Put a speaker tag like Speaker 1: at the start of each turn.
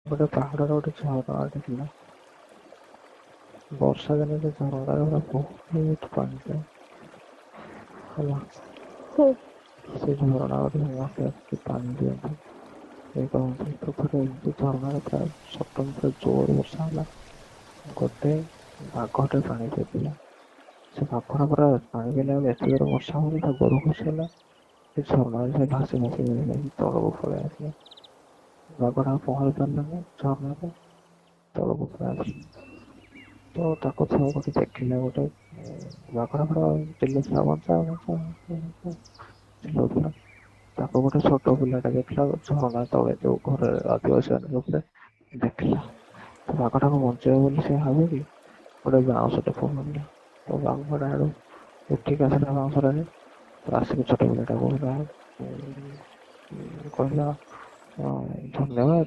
Speaker 1: ଗୋଟେ ପାହାଡର ଗୋଟେ ଝରଣାଟେ ଥିଲା। ବର୍ଷା ଦିନେ ସେ ଝରଣାରେ ପୁରା ବହୁତ ପାଣି ଥାଏ। ହେଲା।
Speaker 2: ହୁଁ।
Speaker 1: ସେ ଝରଣା କତିରେ ସମସ୍ତେ ଆସିକି ପାଣି ଦିଅନ୍ତି। ଏ କରନ୍ତି ତ ଥରେ ଏମିତି ଝରଣାରେ ପୁରା ସଡନ୍ ପୁରା ଜୋର ବର୍ଷା ହେଲା। ଗୋଟେ ବାଘଟେ ପାଣି ପିଉଥିଲା। ସେ ବାଘଟା ପୁରା ପାଣି ପିଇଲା ବେଳେ ଏତେ ଜୋର ବର୍ଷା ହଉଛି ତା ଗୋଡ଼ ଖସିଗଲା। ସେ ଝରଣାରେ ସେ ଭାସି ଭାସି ଭାସି ତଳକୁ ପଳେଇ ଆସିଲା। ବାଘଟା ଆଉ ପହଁରି ପାରିଲାନି ଝରଣାରେ ତଳକୁ ପଳେଇ ଆସିଲା। ତ ତାକୁ ଥରେ ଗୋଟେ ଦେଖିଲା ଗୋଟେ ବାଘଟା ପୁରା ଚିଲଉଥିଲା, ବଞ୍ଚାଅ ବଞ୍ଚାଅ ବଞ୍ଚାଅ ଚିଲଉଥିଲା। ତାକୁ ଗୋଟେ ଛୋଟ ପିଲାଟା ଦେଖିଲା ଝରଣା ତଳେ, ଯୋଉ ଘରେ ଆଦିବାସୀ ମାନେ ରହୁଥିଲେ, ଦେଖିଲା। ତ ବାଘଟାକୁ ବଞ୍ଚେଇବ ବୋଲି ସେ ଭାବିକି ଗୋଟେ ବାଉଁଶଟେ ଫୋପାଡ଼ିଲା। ତ ବାଘଟା ଆଡୁ ଉଠିକି ଆସିଲା ବାଉଁଶଟାରେ। ତ ଆସିକି ଛୋଟ ପିଲାଟାକୁ ପୁରା କହିଲା, ଧନ୍ୟବାଦ।